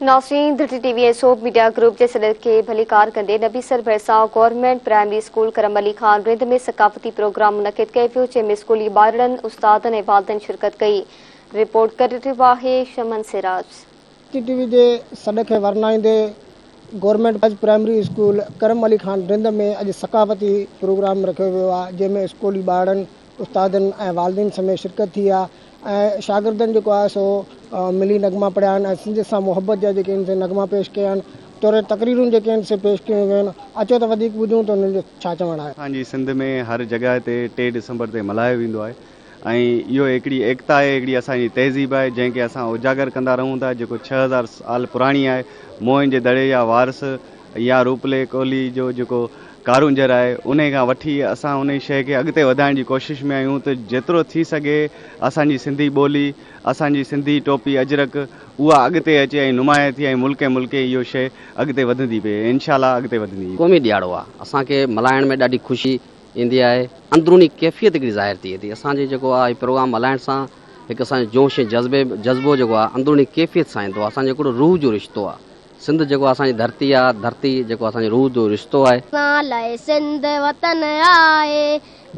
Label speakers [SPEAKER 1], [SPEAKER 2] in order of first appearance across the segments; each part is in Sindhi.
[SPEAKER 1] ناظرين ڌرتي ٽي وي ۽ سوڀ ميڊيا گروپ جي سڏ کي ڀليڪار ڪندي نبي سر ڀرسان government primary school Karam Ali Khan Rind ۾ ثقافتي پروگرام منعقد ڪيو ويو جنهن ۾ اسڪولي ٻارڙن، استادن ۽ والدين شرڪت ڪئي. رپورٽ ڪري رهيو آهي شمن سراج.
[SPEAKER 2] ڌرتي ٽي وي جي سڏ کي ورنائيندي government boys primary school Karam Ali Khan Rind ۾ اڄ ثقافتي پروگرام رکيو ويو آهي جنهن ۾ اسڪولي ٻارڙن، استادن ۽ والدين سميت شرڪت ٿي آهي ۽ شاگردن جيڪو آهي سو ملي نغما پڙهيا آهن ۽ سنڌ سان محبت جا جيڪي آهن سي نغما پيش ڪيا آهن توڙي تقريرون جيڪي آهن سي پيش ڪيون ويون آهن اچو ته وڌيڪ ٻڌون ته انهن جو ڇا چوڻ آهي.
[SPEAKER 3] اسان جي سنڌ ۾ هر جڳهه تي ٽي ڊسمبر تي ملهايو ويندو آهي ۽ اهو هڪڙي ايڪتا آهي هڪڙي اسان جي تهذيب آهي جنهن کي اسان اجاگر ڪندا رهون ٿا جيڪو 6000 سال پراڻي آهي موهن جي دڙي جا وارث يا روپلي ڪولهي جو جيڪو ڪارونجهر آهي انهي کان وٺي اسان انهي شيء کي اڳتي وڌائڻ جي ڪوشش ۾ آهيون ته جيترو ٿي سگهي اسان جي سنڌي ٻولي اسان جي سنڌي ٽوپي اجرڪ اها اڳتي اچي ۽ نمايان ٿئي ۽ ملڪين ملڪين اهو شيء اڳتي وڌندي پئي انشاء الله اڳتي وڌندي.
[SPEAKER 4] قومي ڏهاڙو آهي اسان کي ملهائڻ ۾ ڏاڍي خوشي ايندي آهي اندروني ڪيفيت هڪڙي ظاهر ٿئي ٿي اسان جي جيڪو آهي پروگرام ملهائڻ سان هڪ اسان جو جوش ۽ جذبي جذبو جيڪو آهي اندروني ڪيفيت سان ايندو آهي اسان جو هڪڙو روح جو رشتو آهي سنڌ جيڪو اسان جي ڌرتي آ، ڌرتي جيڪو اسان جي روح جو رشتو آهي.
[SPEAKER 5] اسان لاء سنڌ وطن آهي،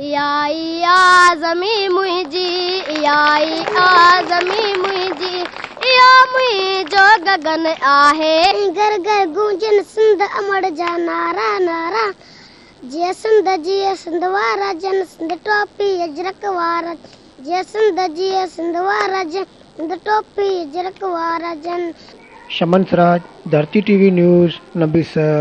[SPEAKER 5] اها ئي آ زمين منهنجي، اها ئي آ زمين منهنجي، اهو منهنجو گگن آهي.
[SPEAKER 6] ۽ گهر گهر گونجن سنڌ امڙ جا نعرا نعرا جيئي سنڌ جيئي سنڌ وارا جن سنڌ ٽوپي اجرڪ وارا جيئي سنڌ جيئي سنڌ وارا جن سنڌ ٽوپي اجرڪ وارا جن.
[SPEAKER 2] Shaman Siraj, Dharti T V news, Nabisar.